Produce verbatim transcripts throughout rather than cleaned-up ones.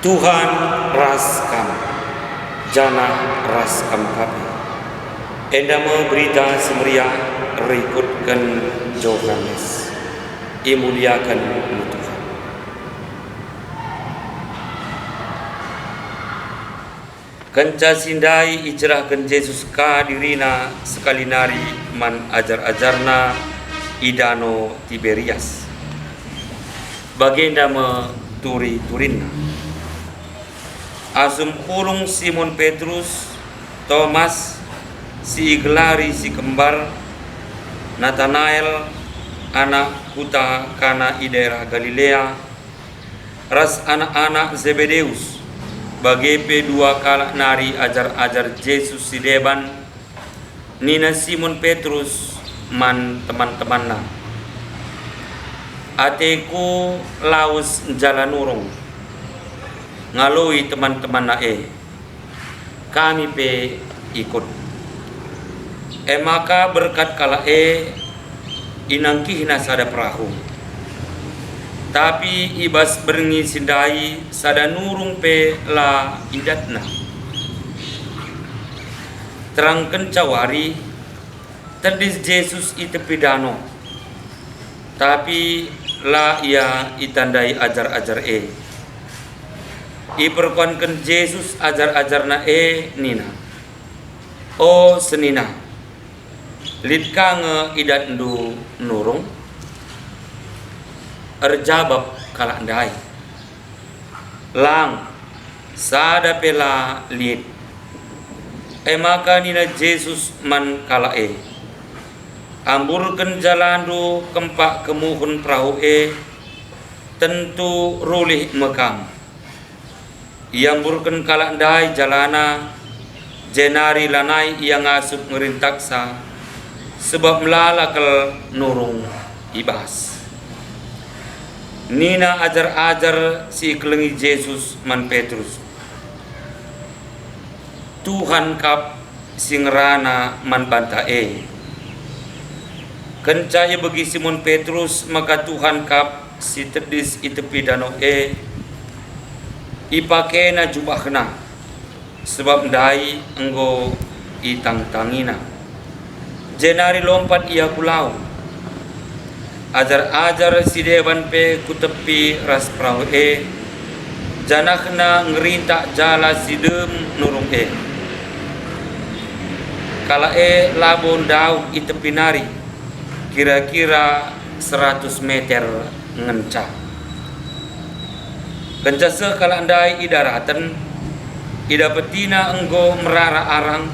Tuhan ras kam, janah ras kam ka pe. Enda me Berita Si Meriah rikutken Johanes. Imuliaken me Tuhan. Kenca si ndai icerahken Jesus ka diriNa sekali nari man ajar-ajarNa i Dano Tiberias. Bagenda me turi-turinna. Asum kurung Simon Petrus, Tomas, si igelari si kembar, Natanael, anak kuta Kana i daerah Galilea, ras anak-anak Zebedeus, bage pe dua kalak nari ajar-ajar Jesus si deban, nina Simon Petrus man teman-temanna, "Ateku lawes njala nurung." Ngaloi teman-temanna e, "Kami pe ikut." E maka berkat kalak e inangkihna sada perahu. Tapi i bas berngi si ndai sada nurung pe la idatna. Terang kenca wari, tedis Jesus i tepi dano, tapi la ia itandai ajar-ajar e. Iperkuanken Jesus ajar-ajarNa e nina, "O senina, lit ka nge idatndu nurung?" Erjabap kalak ndai, "Lang, sada pe la lit." E maka nina Jesus man kalak e, "Amburken jalandu kempak kemuhen perahu e, tentu rulih me kam." Iamburken kalak ndai jalana, jenari lanai ia ngasup ngerintaksa, sebab melala kal nurung i bas. Nina ajar-ajar si ikelengi Jesus man Petrus, "Tuhan kap si ngerana man banta e." Kenca ibegi Simon Petrus maka Tuhan kap si tedis i tepi dano e, ipakena jubahna, sebab ndai enggo itangtangina. Jenari lompat ia ku lau. Ajar-ajar si deban pe ku tepi ras perahu e, janahna ngerintak jala si dem nurung e. Kalak e labo ndauh i tepi nari, kira-kira seratus meter ngenca. Kenca seh kalak ndai i daraten, idapetina enggo merara arang,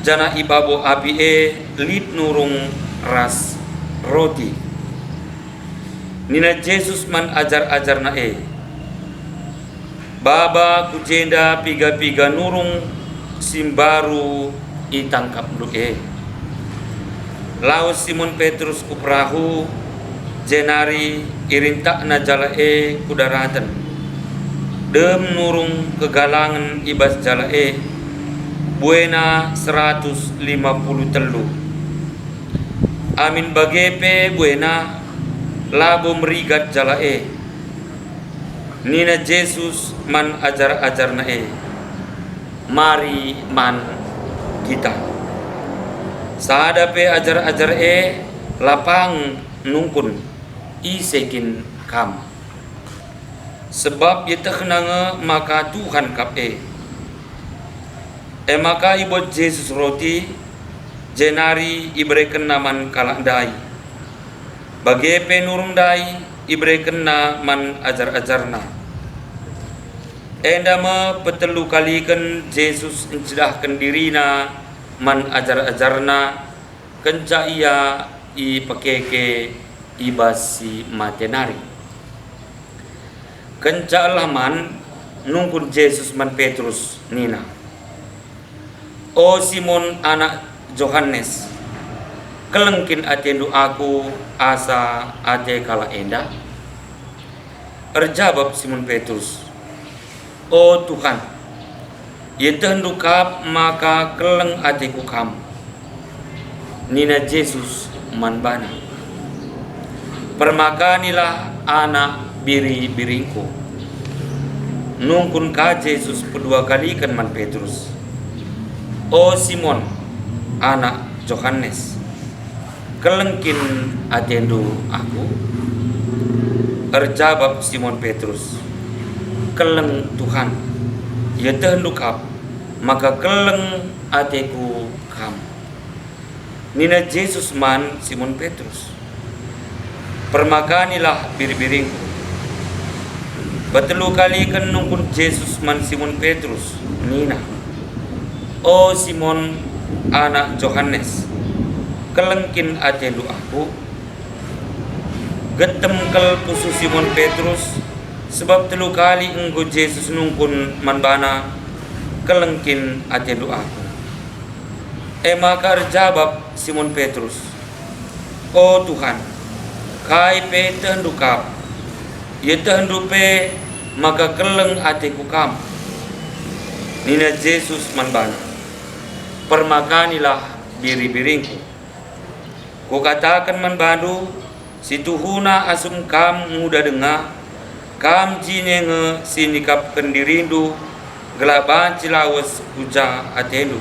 janah i babo api e lit nurung ras roti. Nina Jesus man ajar-ajarNa e, "Baba ku jenda piga-piga nurung si mbaru itangkapndu e." Lawes Simon Petrus ku perahu, jenari irintakna jala e ku daraten. Dem nurung kegalangen i bas jala e, buena seratus lima puluh telu. Amin bage pe buena, labo merigat jala e. Nina Jesus man ajar-ajarNa e, "Mari man kita." Sada pe ajar-ajar e la pang nungkun, "Ise kin Kam?" Sebab ietehna nge maka Tuhan kap e. E maka ibuat Jesus roti, jenari iberekenNa man kalak ndai. Bage pe nurung ndai iberekenNa man ajar-ajarNa. Enda me petelu kaliken Jesus ncidahken diriNa man ajar-ajarNa kenca Ia ipekeke i bas si mate nari. Kenca elah man, nungkun Jesus man Petrus nina, "O Simon anak Johanes, keleng kin atendu Aku asa ate kalak enda?" Erjabap Simon Petrus, "O Tuhan, ietehndu kap maka keleng ateku Kam." Nina Jesus man bana, "Permakanilah anak biri-biringKu." Nungkun ka Jesus pedua kaliken man Petrus, "O Simon, anak Johanes, keleng kin atendu Aku?" Erjabap Simon Petrus, "Keleng, Tuhan, ietehndu kap maka keleng ateku Kam." Nina Jesus man Simon Petrus, "Permakanilah biri-biringKu." Petelu kaliken nungkun Jesus man Simon Petrus nina, "O Simon, anak Johanes, keleng kin atendu Aku?" Getem kal pusuh Simon Petrus, sebab telu kali enggo Jesus nungkun man bana, "Keleng kin atendu Aku?" E maka erjabap Simon Petrus, "O Tuhan, kai pe ietehndu kap. Ietehndu pe maka keleng ateku Kam." Nina Jesus man bana, "Permakanilah biri-biringKu. Kukataken man bandu, si tuhuna asum kam nguda denga, kam jine nge si nikapken dirindu gelah banci lawes ku ja atendu.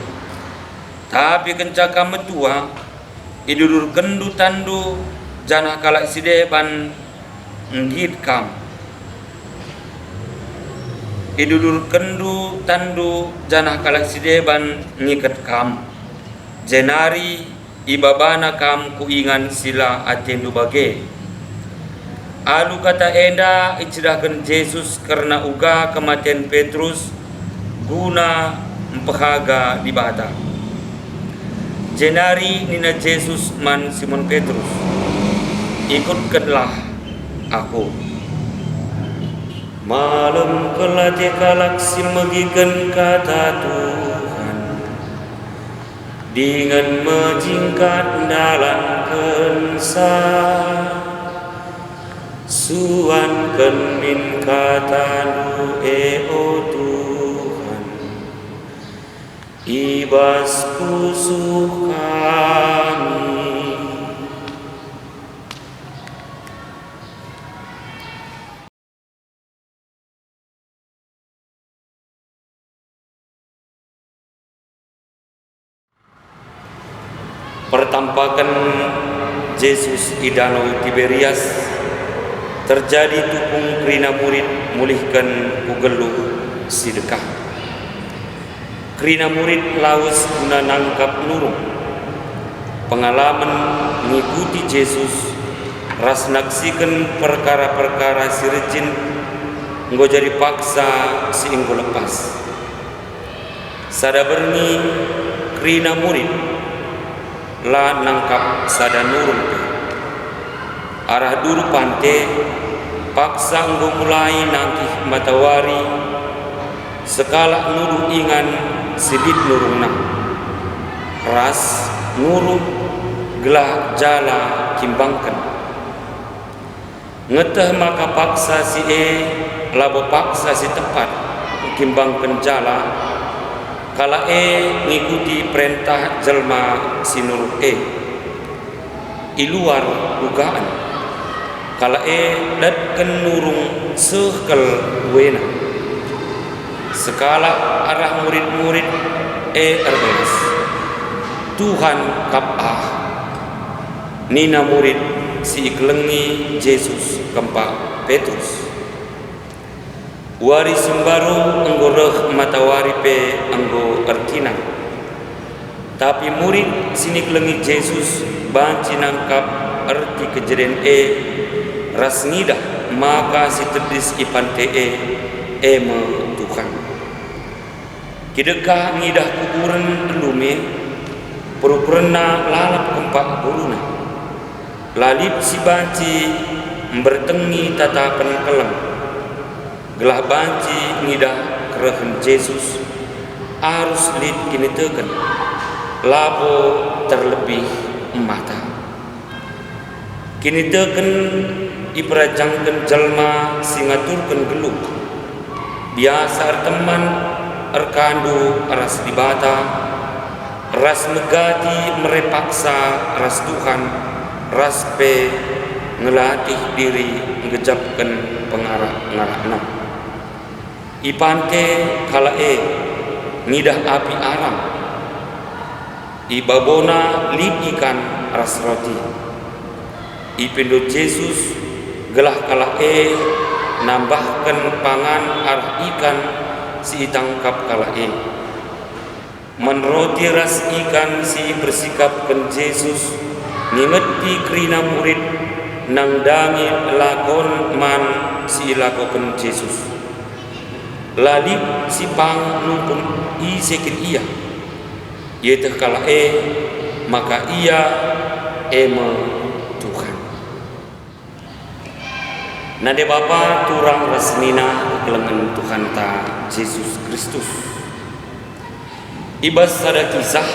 Tapi kenca kam metua, idudurkenndu tanndu, janah kalak si deban nggit kam. Idudurkenndu tanndu, janah kalak si deban ngiket kam, jenari ibabana kam ku ingan si la atendu bage." Alu kata enda icidahken Jesus kerna uga kematen Petrus guna mpehaga Dibata. Jenari nina Jesus man Simon Petrus, "Ikutkenlah Aku." Malem kal ate kalak si megiken kata Tuhan, dingen mejingkat ndalankenca. Suanken min kataNdu, e o Tuhan, i bas pusuh kami. Pertampaken Jesus i Danau Tiberias, terjadi tupung kerina murid mulihken ku geluh si dekah. Kerina murid lawes guna nangkap nurung. Pengalamen ngikuti Jesus ras naksiken perkara-perkara si rejin enggo jadi paksa si enggo lepas. Sada berngi kerina murid la nangkap sada nurung pe. Arah duru pante, paksa enggo mulai nangkih matawari, sekalak nuduh ingan si lit nurungna, ras nuruh gelah jala kimbangken. Ngeteh maka paksa si e labo paksa si tepat engkimbangken jala, kalak e ngikuti perentah jelma si nuruh e. I luar dugaan, kalak e datken nurung seh kal buena. Sekalak arah murid-murid e erbelas, "Tuhan kap ah." Nina murid si ikelengi Jesus kempak Petrus. Wari si mbaru enggo reh, matawari pe enggo erkinang. Tapi murid si nikelengi Jesus banci nangkap erti kejadin e ras ngidah maka si tedis i pante e, e me Tuhan. Kidekah ngidah kuburen ndai, perukurenna lalap kempak guruna. La lit si banci mbertengi tatapen keleng. Gelah banci ngidah kerehen Jesus, arus lit kiniteken, labo terlebih mata. Kiniteken iperajangken jelma si ngaturken geluh. Biasa erteman erkandu ras Dibata, ras megati mere paksa ras Tuhan, ras pe ngelatih diri nggejapken pengarak-ngarakNa. Ipante kalak e ngidah api arang. I babona lit ikan ras roti. Ipindo Jesus gelah kalak e nambahken pangan arah ikan si itangkap kalak e. Man roti ras ikan si ipersikapken Jesus, ngingeti kerina murid nandangi lakon man si ilakoken Jesus. La lit si pang nungkun ise kin ia. Ieteh kalak e maka ia e me Tuhan. Nande bapa, turang ras senina kekelengen Tuhanta Jesus Kristus. I bas sada kisah,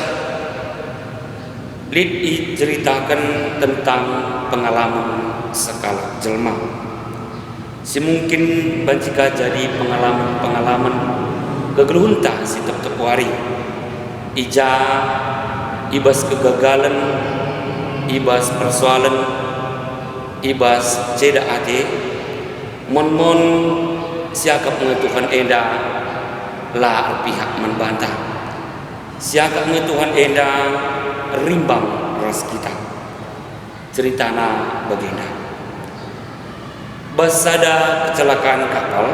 lit iceritaken tentang pengalamen sekalak jelma si mungkin banci ka jadi pengalamen-pengalamen kegeluhenta si tep-tep wari. I ja, i bas kegagalen, i bas persoalen, i bas ceda ate, mon-mon siakap nge Tuhan enda la erpihak man banta. Siakap nge Tuhan enda rimbang ras kita. Ceritana bagenda. Bas sada kecelakaan kapal,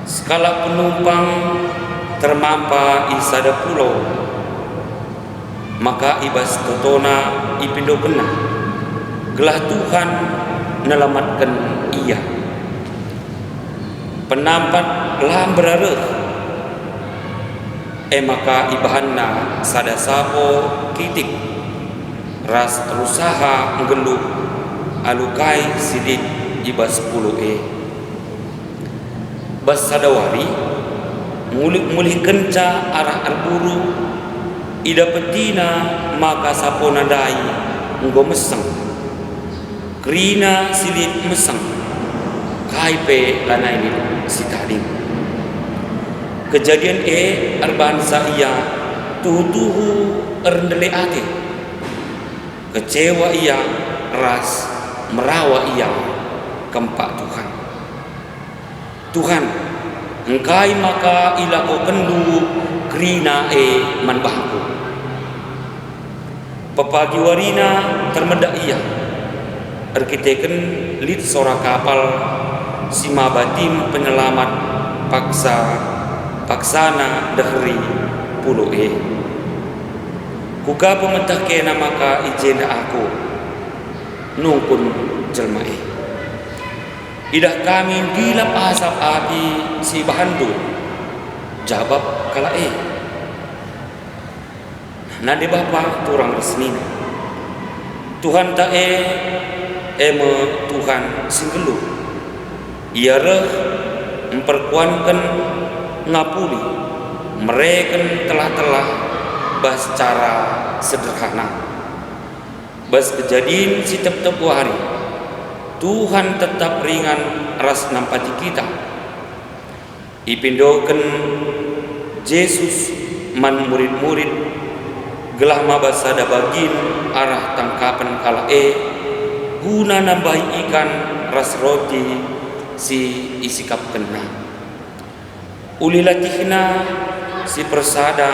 sekalak penumpang termampa i sada pulau. Maka i bas totona ipindokenna, gelah Tuhan nelamatken ia. Penampat la mbera reh, e maka ibahanna sada sapo kitik ras rusaha nggeluh alu kai si lit i bas pulau e. Bas sada wari, mulih-mulihkenca arah erburu, idapetina maka sapona ndai enggo meseng. Kerina si lit meseng, kai pe lanai lit si tading. Kejadin e erbahansa ia tuhu-tuhu erndele ate. Kecewa ia ras merawa ia kempak Tuhan. "Tuhan, engkai maka ilakokenndu kerina e man bangku?" Pepagi warina termedak ia, erkiteken lit sora kapal si maba tim penyelamat paksa, paksana ndeheri pulau e. "Kuga pemeteh kena maka i jenda aku?" nungkun jelma e. "Idah kami ndilap asap api si ibahanndu," jabap kalak e. Nande bapa, turang ras senina, Tuhanta e, e me Tuhan si nggeluh. Ia reh mperkuanken, ngapuli, mereken telah-telah bas cara sederhana. Bas kejadin si tep-tep wari, Tuhan tetap ringan ras nampati kita. Ipindoken Jesus man murid-murid gelah maba sada bagin arah tangkapen kalak e guna nambahi ikan ras roti si isikapkenna. Uli latihna si persada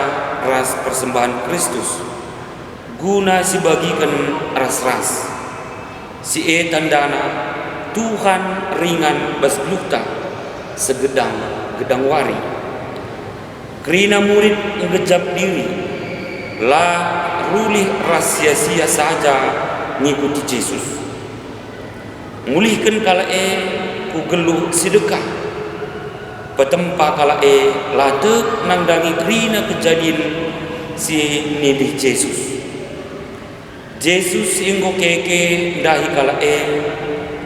ras persembahen Kristus guna sibagiken ras-ras. Si e tandana Tuhan ringan bas geluhta segedang-gedang wari. Kerina murid nggejap diri, la rulih ras sia-sia saja ngikuti Jesus. Mulihken kalak e ku geluh si dekah. Petempa kalak e la tek nandangi kerina kejadin si nindih Jesus. Jesus si enggo keke ndahi kalak e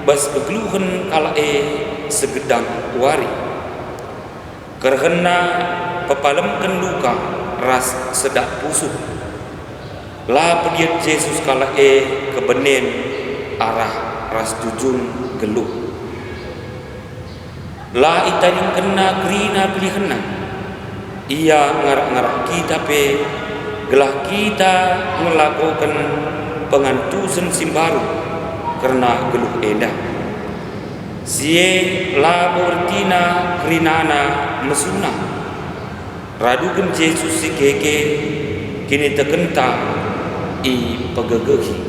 bas kegeluhen kalak e segedang wari. Kerehenna pepalemken luka ras sedak pusuh. La pediat Jesus kalak e kebenen arah ras tujun geluh. La itadingkenna kerina pilihenna. Ia ngarak-ngarak kita pe, gelah kita ngelakoken pengantusen si mbaru kerna geluh enda. Si e labo ertina kerinana mesuna. Raduken Jesus si keke, kinitekenta ipegegehi.